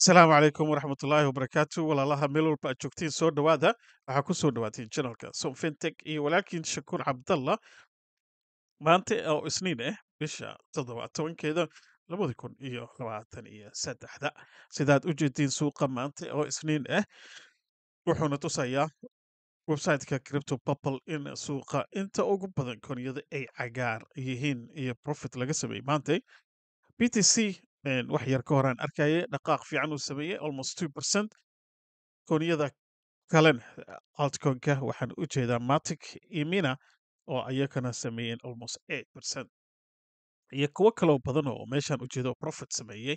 Asalaamu calaykum waraxmatullaahi wabarakaatu. Walaalaha meel walba aad joogtiin, soo dhowaada. Waxaa ku soo dhawaateen channelka Somfintech iyo walaalkiin Shakuur Cabdalla. Maanta oo Isniin ah, bisha 17-keeda 2023-da, sidaad u jeediin, suuqa maanta oo Isniin ah wuxuuna tusayaa websiteka Crypto Purple in suuqa inta ugu badan coinyada ay cagaar yihiin iyo profit laga sameeyey maanta. BTC wax yar ka horaan arkayay dhaqaaq fiican uu sameeyey, almost 2%. Coinyada kalena, altcoinka, waxaan u jeedaa Matic iyo Mina oo ayakana sameeyeen almost 8% iyo kuwo kaloo badan oo meeshaan ujeedo profit sameeyey.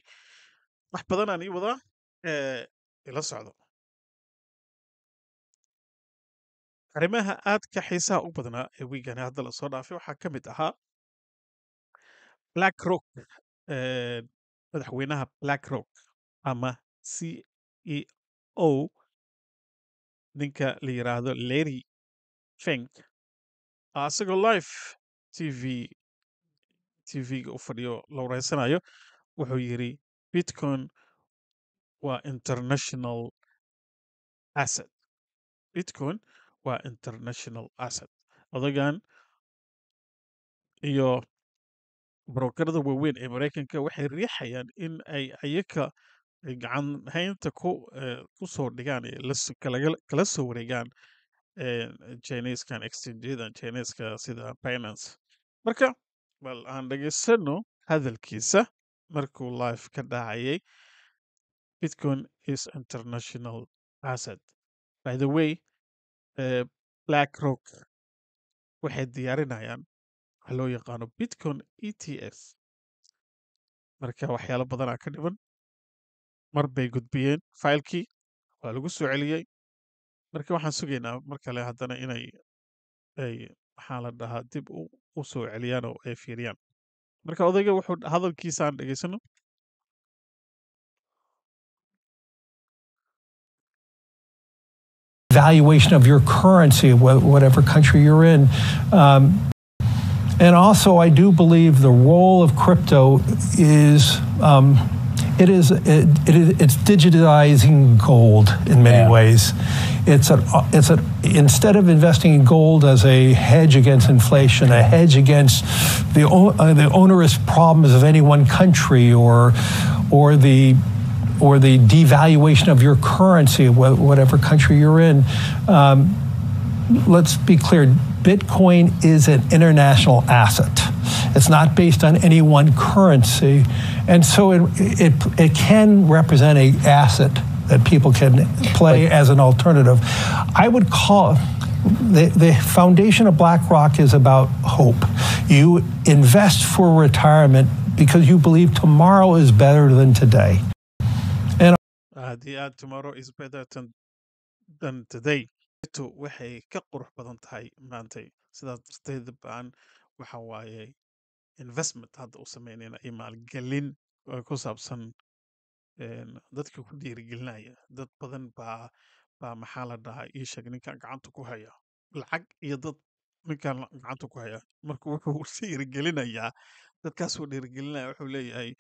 Wax badan aan ii wadaa ee ila socdo. Arrimaha aadka xiisaha u badnaa ee wiigani hadda lasoo dhaafay waxaa ka mid ahaa BlackRock. Madaxweynaha BlackRock ama CEO, ninka la yiraahdo Larry Fink, asagoo live TV TV-ga u fadhiyo la wareysanayo, wuxuu yiri Bitcoin waa international asset, Bitcoin waa international asset. Odagan iyo brokerada waaweyn ee Maraykanka waxay riixayaan in ay ayaka ay gacan haynta ku soo dhigaan ee kala soo wareegaan Chineskan, exchangeyadan Chineska sida Binance. Marka bal aan dhegaysano hadalkiisa markuu live ka dhacayay: "Bitcoin is international asset." By the way, BlackRock waxay diyaarinayaan waxa loo yaqaano Bitcoin ETF. Marka waxyaalo badanaa ka dhiman. Mar bay gudbiyeen faylkii, waa lagu soo celiyey. Marka waxaan sugaynaa mar kale haddana inay ay, maxaa la dhahaa, dib u soo celiyaan oo ay fiiriyaan. Marka odayga wuxuu hadalkiisa aan dhegaysano. Valuation of your currency, whatever country you're in. And also, I do believe the role of crypto is it's digitizing gold in many ways. It's a instead of investing in gold as a hedge against inflation, a hedge against the onerous problems of any one country, or the devaluation of your currency, whatever country you're in. Let's be clear, Bitcoin is an international asset. It's not based on any one currency. And so it can represent a asset that people can play as an alternative. I would call the foundation of BlackRock is about hope. You invest for retirement because you believe tomorrow is better than today. Aad iyo aad, tomorrow is better than today. To waxay ka qurux badan tahay maantay. Sidaas darteed baan waxa waaye investment hadda u sameynayna iyo maalgelin oo ku saabsan dadka ku dhiirigelinaya. Dad badan baa, maxaa la dhahaa, ii sheeg, ninkan gacanta ku haya lacag iyo dad ninkan gacanta ku haya. Marka wuxuu dhiirigelinayaa dadkaasuu dhiirigelinaya. Wuxuu leeyahay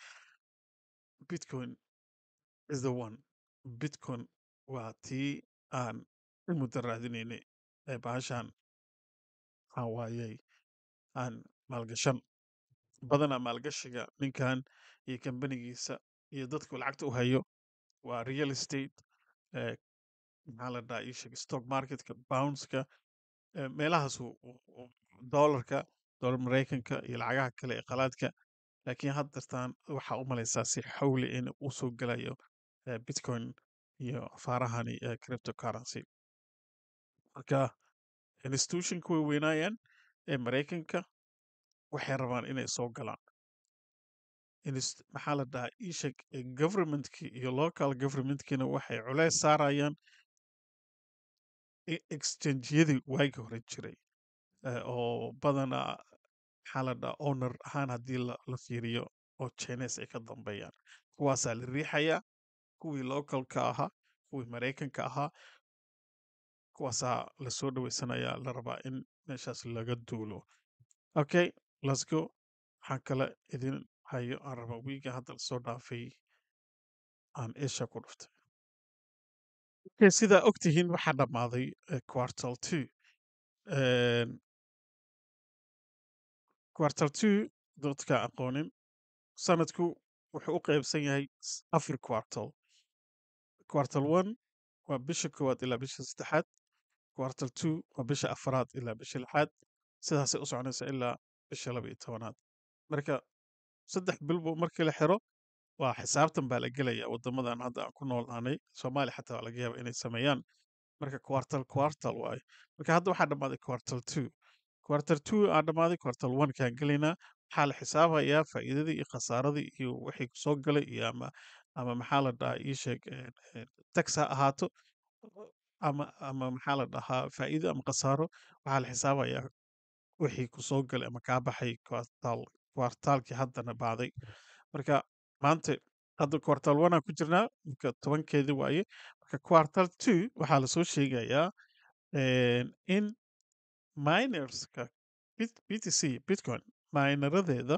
Bitcoin is the one, Bitcoin waa tii aan u muddo raadinaynay ee bahashan waxaa waayey aan maalgashan. Badanaa maalgashiga ninkan iyo kambanigiisa iyo dadku lacagta u hayo waa real estate, maxaa la dhahaa, ii sheeg, stock marketka, bondska, meelahaas dollarka, dollar Maraykanka iyo lacagaha kale ee qalaadka. Laakiin haddartaan waxaa u malaysaa si xawli in uu soo gelayo Bitcoin iyo afaarahani cryptocurrency. Marka institutionka way weynaayaan ee Maraykanka waxay rabaan inay soo galaan. Maxaa la dhahaa, ii sheeg, governmentkii iyo local governmentkiina waxay culays saarayaan exchange-yadii waagii hore jiray oo badanaa, maxaa la dhahaa, owner ahaan haddii la fiiriyo oo Chinese ay ka dambeeyaan. Kuwaasaa la riixayaa, kuwii localka ahaa, kuwii Maraykanka ahaa, kuwaasaa lasoo dhaweysanayaa, la rabaa in meeshaas laga duulo. Okay, let's go. Waxaan kale idin hayo aan rabaa wiiga hadda lasoo dhaafay. Aan isha ku dhuftay. Okay, sidaa ogtihiin, waxaa dhammaaday quartal two. Quartal two, dadka aqoonin, sanadku wuxuu u qaybsan yahay afar quartal. Quartal one waa bisha koowaad ilaa bisha saddexaad. Quartal two waa bisha afraad ilaa bisha lixaad. Sidaasay u soconaysa ilaa bisha 12aad. Marka 3 bil buu markii la xiro, waa xisaabtan baa la gelaya. Wadamadan hadda aan ku noolnaanay, Soomaaliya xataa waa laga yaaba inay sameeyaan. Marka quartal quartal waaye. Marka hadda waxaa dhammaaday quartal two. Quarter two aa dhammaaday, quartal one kaan gelaynaa. Waxaa la xisaabayaa faa'iidadii iyo khasaaradii iyo wixii soo galay iyo ama maxaa la dhahaa, ii sheeg, tax ha ahaato ama maxaa la dhahaa, faa'iido ama khasaaro. Waxaa la xisaabayaa wixii ku soo galay ama kaa baxay quartalkii haddana baaday. Marka maanta hadda quartal one aan ku jirnaa, marka 10keedii waaye. Marka quartal two waxaa lasoo sheegayaa in minerska BTC, Bitcoin mineradeeda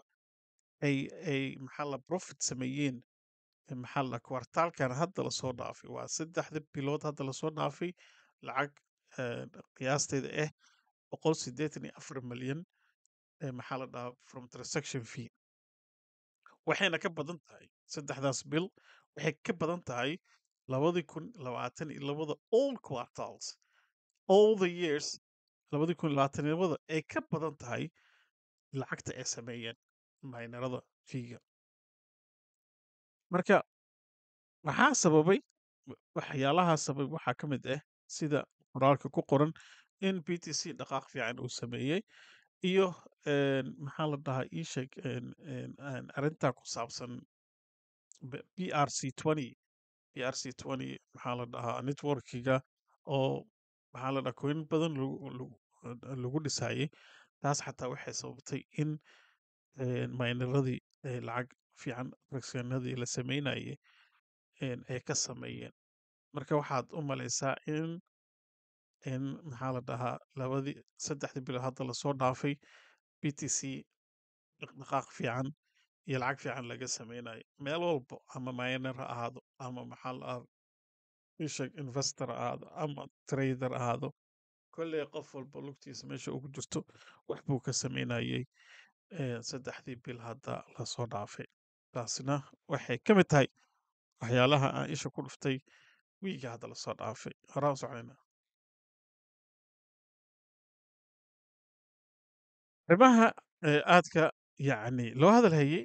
ay maxaa la profit sameeyeen, maxaa la quartalkan hadda lasoo dhaafay, waa 3da bilood hadda lasoo dhaafay, lacag qiyaasteeda ah 184 milyan, maxaa la dhahaa, from transaction fee. Waxayna ka badan tahay saddexdaas bil, waxay ka badan tahay 2022da all quartals, all the years 2022da ay ka badan tahay lacagta ay sameeyeen minerada feega. Marka maxaa sababay? Waxyaalaha sababay waxaa ka mid ah, sida qoraalka ku qoran, in BTC dhaqaaq fiican uu sameeyey iyo maxaa la dhahaa, ii sheeg, arrintaa ku saabsan BRC 20. BRC 20 maxaa la dhahaa, networkiga oo maxaa la dhahaa, coin badan lagu dhisayay. Taas xataa waxay sababtay in mineradii ay lacag fiican transactionadii la sameynayay ay ka sameeyeen. Marka waxaad u malaysaa in maxaa la dhahaa, labadii saddexdii bilood hadda lasoo dhaafay BTC dhaqdhaqaaq fiican iyo lacag fiican laga sameynayo meel walbo, ama miner ha ahaado ama maxaa la dhahaa, ii sheeg, investor ha ahaado ama trader ha ahaado. Kolley qof walba lugtiisa meesha ugu jirto wax buu ka sameynayay saddexdii bil hadda lasoo dhaafay. Taasina waxay ka mid tahay waxyaalaha aan isha ku dhuftay wiiga hadda lasoo dhaafay. Horaan u soconayna. Arrimaha aadka yacni loo hadal hayay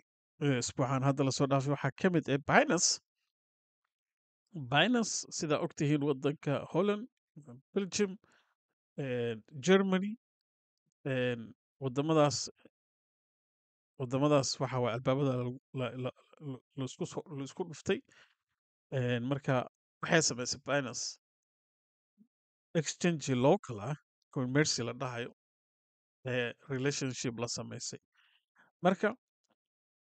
isbuucan hadda lasoo dhaafay waxaa ka mid ah Binance. Binance, sidaa ogtihiin, wadanka Holland, Belgium, Germany, wadamadaas waxa waye albaabada laisku dhuftay. Marka waxay samaysay Binance exchange local ah, Coinmercy la dhahayo, ee relationship la samaysay. Marka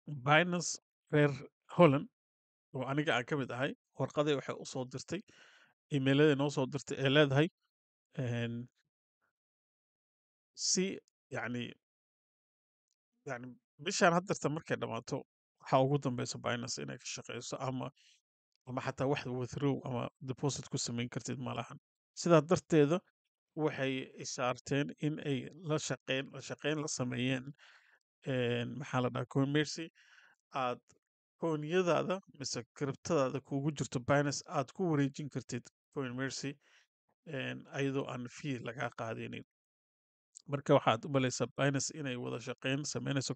Binance reer Holland oo aniga aan ka mid ahay, warqaday waxay u soo dirtay, emailaday noo soo dirtay ee leedahay si yacni bishaan haddarta markay dhammaato waxaa ugu dambeysa Binance inay ka shaqeyso ama xataa wax withdraw ama deposit ku samayn kartid ma lahan. Sidaa darteeda waxay ishaarteen in ay la shaqeyn la sameeyeen maxaa la dhahaa, Coinmercy, aad coinyadaada mise cryptadaada kuugu jirto Binance aad ku wareejin kartid Coinmercy ayadoo aan fee lagaa qaadaynin. Marka waxaad u malaysaa Binance inay wada shaqeyn sameynayso.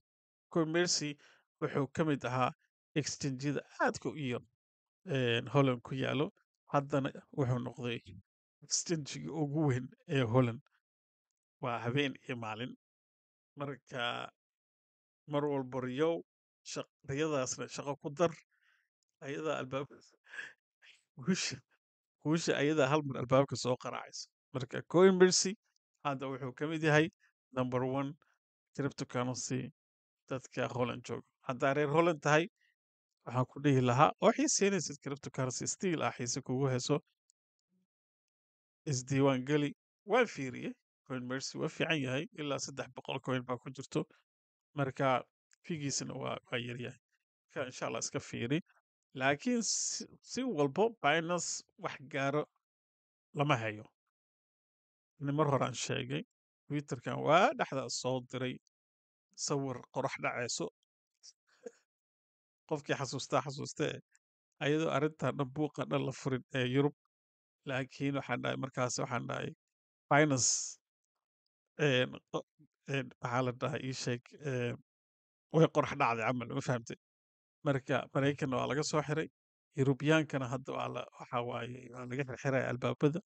Coinmercy wuxuu ka mid ahaa exchange-yada aadka u yar Holland ku yaalo, haddana wuxuu noqday exchange-ga ugu weyn ee Holland. Waa habeen iyo maalin. Marka mar walba riyow riyadaasna shaqo ku dar, ayadaa albaab guusha ayadaa hal mar albaabka soo qaraacaysa. Marka Coinmercy hadda wuxuu ka mid yahay number one cryptocurrency dadka Holland jooga. Haddaa reer Holland tahay, waxaan ku dhihi lahaa oo xiiseynaysid cryptocurrency, still ah xiise kugu heso, isdiiwaan geli. Waan fiiriyey, Coinmercy waa fiican yahay, ilaa 300 coin baa ku jirto. Marka feegiisana waa yaryahay. Marka insha Allah iska fiiri. Laakiin si walbo Binance wax gaaro lama hayo. Ani mar hore aan sheegay, Twitterkan waa dhexda soo diray sawir qorax dhacayso. Qofkii xasuustaa xasuustee, ayadoo arrintan dhan buuqa dhan la furin ee Yurub. Laakiin waxaan dhahay markaas, waxaan dhahay Binance maxaa la dhahay, ii sheeg, way qorax dhacday camal, ma fahamtay? Marka Maraykanna waa laga soo xiray, Yurubiyaankana hadda waa la, waxa waaye, waa laga xirxiraya albaabada.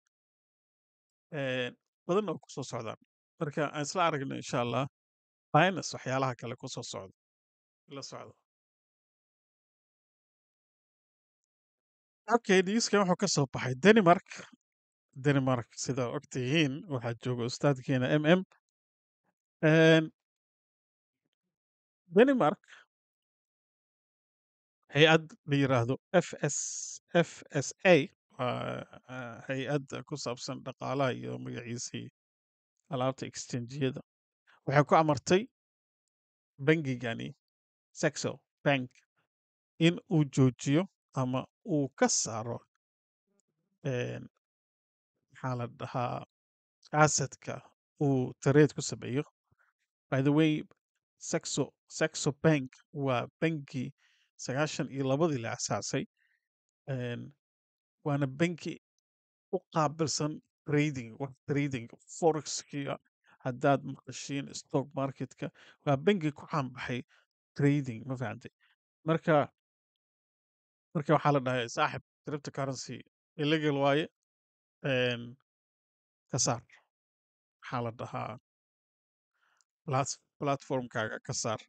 Badan oo kusoo socdaan. Marka aan isla aragno, insha Allah, Binance waxyaalaha kale kusoo socda la socdo. Okay, newskan wuxuu ka soo baxay Denmark. Denmark, sida ogtihiin, waxaa jooga ustaadkeena Denmark. Hay-ad la yiraahdo FS FSA, waa hay-adda ku saabsan dhaqaalaha iyo magaciisii alaabta exchange-yada, waxay ku amartay bangigani Saxo Bank in uu joojiyo ama uu ka saaro maxaa la dhahaa, assetka uu trade ku sameeyo. By the way, Saxo Bank waa bangi 92-dii la asaasay, waana banki u qaabilsan trading, wax trading, forexkiga haddaad maqashiin, stock marketka, waa bangi ku caanbaxay trading, ma fahamtay? Marka waxaa la dhahay, saaxib, cryptocurrency illegal waaye, ka saar, maxaa la dhahaa, platformkaaga ka saar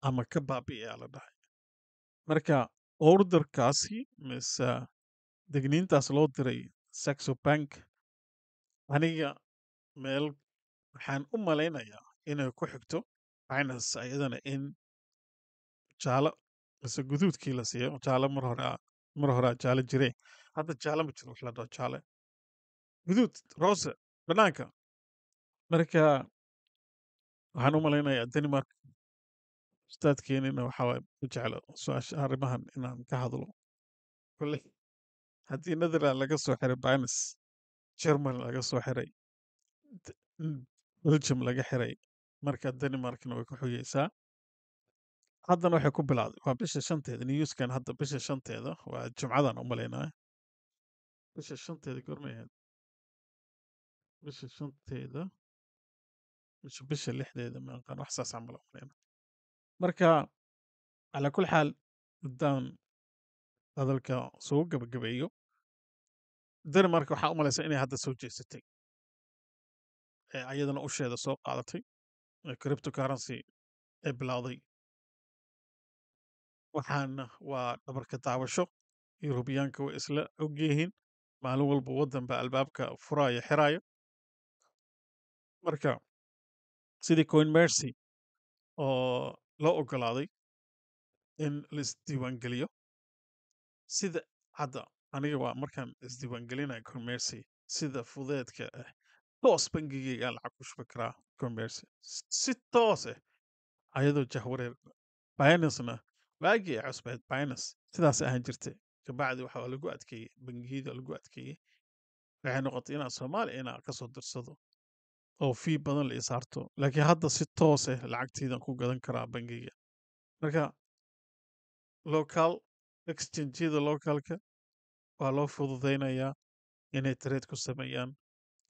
ama ka baabi'iyaa la dhahay. Marka orderkaasi mise digniintaas loo diray Saxo Bank, aniga meel waxaan u malaynayaa inay ku xigto Binance ayadana in jaalo mise guduudkii la siiyo. Jaalo mar horaa jaalo jire, hadda jaalo ma jiro. Wax la dhaho jaale, guduud, roose banaanka. Marka waxaan u malaynayaa Denmark ustaadkeenina waxa waaye ma jeclo su-aasha arrimahan inaan ka hadlo. Kolley haddii Netherland laga soo xiray Binance, Germany laga soo xiray, Belgium laga xiray, marka Denmarkna way ku xigaysaa. Haddana waxay ku bilowday waa bisha 5-teeda. Newskan hadda bisha 5-teeda waa Jumcadan u malaynaya. Bisha 5-teeda goormay ahayd? Bisha 5-teeda bisha 6-deeda, ma aqaan, wax saas camal u malaynaya. Marka calaa kulli xaal, haddaan hadalka soo gabagabeeyo, Denmark waxaa u malaysaa inay hadda soo jeesatay ee ayadana usheeda soo qaadatay ee cryptocurrency ee bilowday. Waxaana waa dhabarka daawasho. Yurubiyaanka way isla ogyihiin, maalin walba waddan baa albaabka furaayo, xiraayo. Marka sidii Coinmercy oo loo ogolaaday in la isdiiwaangeliyo, sida hadda aniga waa markaan isdiiwaangelinayo Coinmercy, sida fudeedka ah toos bangigayga lacag ku shubi karaa Coinmercy si toos ah ayadoo jahwareer. Binance-na waagii ay cusbeed Binance sidaas ahaan jirtay. Kabacdi waxaa lagu adkeeyey bangiyada, lagu adkeeyey, waxay noqotay inaan Soomaaliya inaan kasoo dirsado oo fee badan la ii saarto. Laakiin hadda si toos ah lacagtaydan ku gadan karaa bangiga. Marka local exchange-yada, localka waa loo fududeynayaa inay trade ku sameeyaan,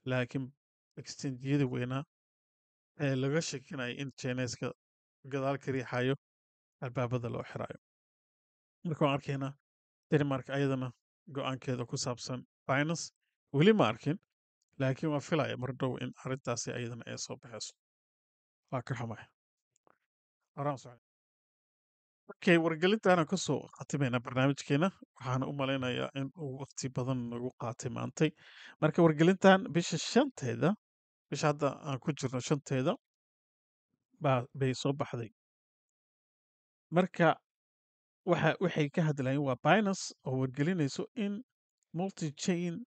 laakiin exchange-yada weynaa ee laga shakinayo in Chineska gadaal ka riixayo, albaabada loo xirayo. Marka waan arkaynaa Denmark ayadana go-aankeeda ku saabsan Binance. Weli ma arkin, laakiin waan filaya mar dhow in arrintaasi ayadana ay soo baxayso. Waa ka xumay, horaan socon. Okay, wargelintaana kusoo khatimayna barnaamijkeena. Waxaan u malaynayaa in uu waqti badan nagu qaatay maantay. Marka wargelintan bisha 5-teeda, bisha hadda aan ku jirno 5-teeda baa bay soo baxday. Marka waxay ka hadlayeen waa Binance oo wargelinayso in multi chain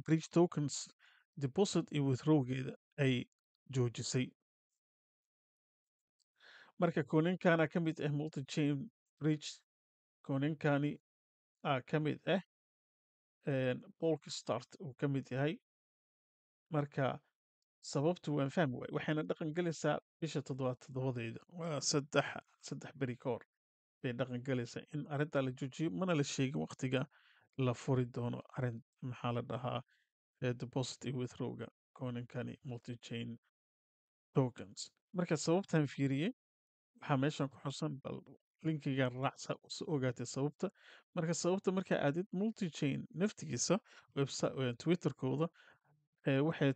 bridge tokens deposit iyo withdrawgeeda ay joojisay. Marka coininkana ka mid ah Multichain bridge, coininkani aa ka mid ah Polkastart uu ka mid yahay. Marka sababtu waan fahmi waay. Waxayna dhaqan gelaysaa bisha toddobaad toddobadeeda, waa 3 beri ka hor bay dhaqan gelaysaa in arrintaa la joojiyo. Mana la sheegin waqtiga la furi doono arrin, maxaa la dhahaa, deposit iyo withdrawga coininkani Multichain tokens. Marka sababtan fiiriyey, waxaa meeshan ku xusan, bal linkiga raacsa si ogaatay sababta. Marka sababta markaa aadid Multichain naftigiisa website, Twitterkooda, waxay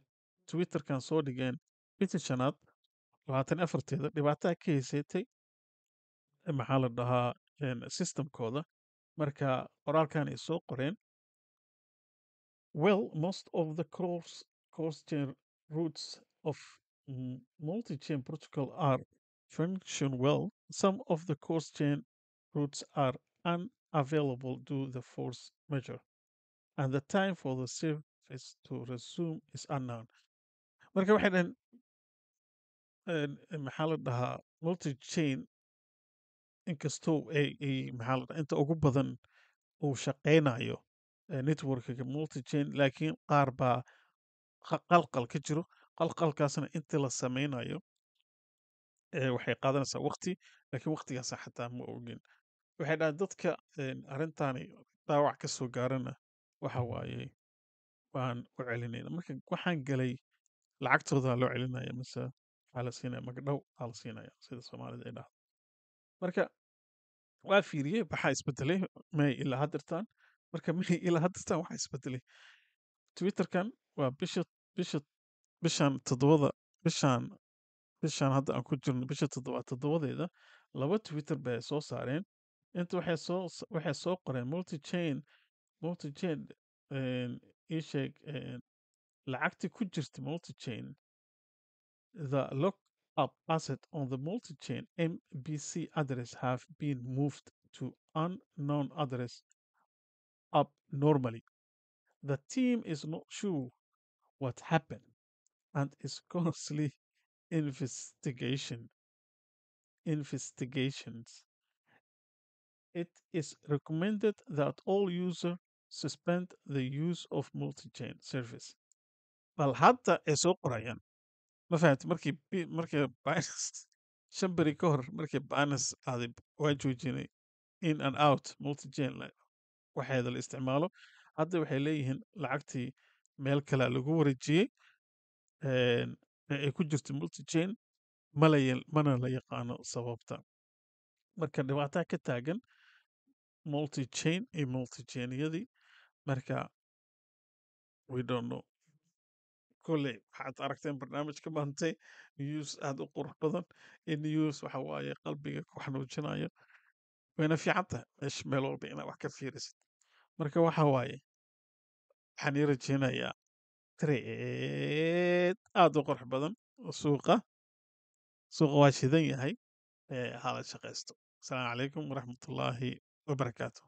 Twitterkan soo dhigeen bisha shanaad 24-teeda dhibaataa ka haysatay, maxaa la dhahaa, systemkooda. Marka qoraalkan ay soo qoreen: "Well, most of the cross chain routes of Multichain protocol are function well. Some of the cross chain routes are unavailable due the force majeure, and the time for the service to resume is unknown." Marka waxay dhaheen, maxaa la dhahaa, Multichain inkastoo ay, maxaa la dhahaa, inta ugu badan uu shaqeynayo networkiga Multichain, laakiin qaar baa qalqal ka jiro. Qalqalkaasna inta la sameynayo waxay qaadanaysaa waqti, laakiin waqtigaasa xataa ma ogin. Waxay dhahaan dadka arrintani dhaawac ka soo gaarana waxa waaye waan u celinayna. Marka waxaan galay lacagtooda loo celinaya mise waxaa la siinaya magdhow aa la siinaya, sida Soomaalida ay dhahdo. Marka waa fiiriyey waxaa isbedelay May ilaa haddirtaan. Marka May ilaa haddirtaan waxaa isbedelay, Twitterkan waa bisha bishan toddobada, bishan hadda aan ku jirno, bisha toddobaad toddobadeeda, laba Twitter bay soo saareen. Inta waxay soo qoreen Multichain ii sheeg, lacagtii ku jirta Multichain: "The lock up asset on the Multichain MBC address have been moved to unknown address abnormally. The team is not sure what happened and is currently investigations. It is recommended that all users suspend the use of Multichain service." Bal hadda ay soo qorayaan, ma fahamti? Markii Binance 5 beri ka hor, markii Binance aaday waa joojinay in and out Multichain waxeeda la isticmaalo. Hadda waxay leeyihiin lacagtii meel kale lagu wareejiyey ee ay ku jirto Multichain, mana la yaqaano sababta. Marka dhibaataa ka taagan Multichain iyo Multichainyadii. Marka we don't know. Kolley waxaad aragteen barnaamijka maantay, news aad u qurux badan in news waxa waaye qalbiga ku xanuujinayo. Wayna fiican tahay meesha meel walba inaad wax ka fiirisid. Marka waxa waaye waxaan ii rajeynayaa trade aad u qurux badan oo suuqa waa shidan yahay, hala shaqaysto. Asalaamu calaykum waraxmatullaahi wabarakaatu.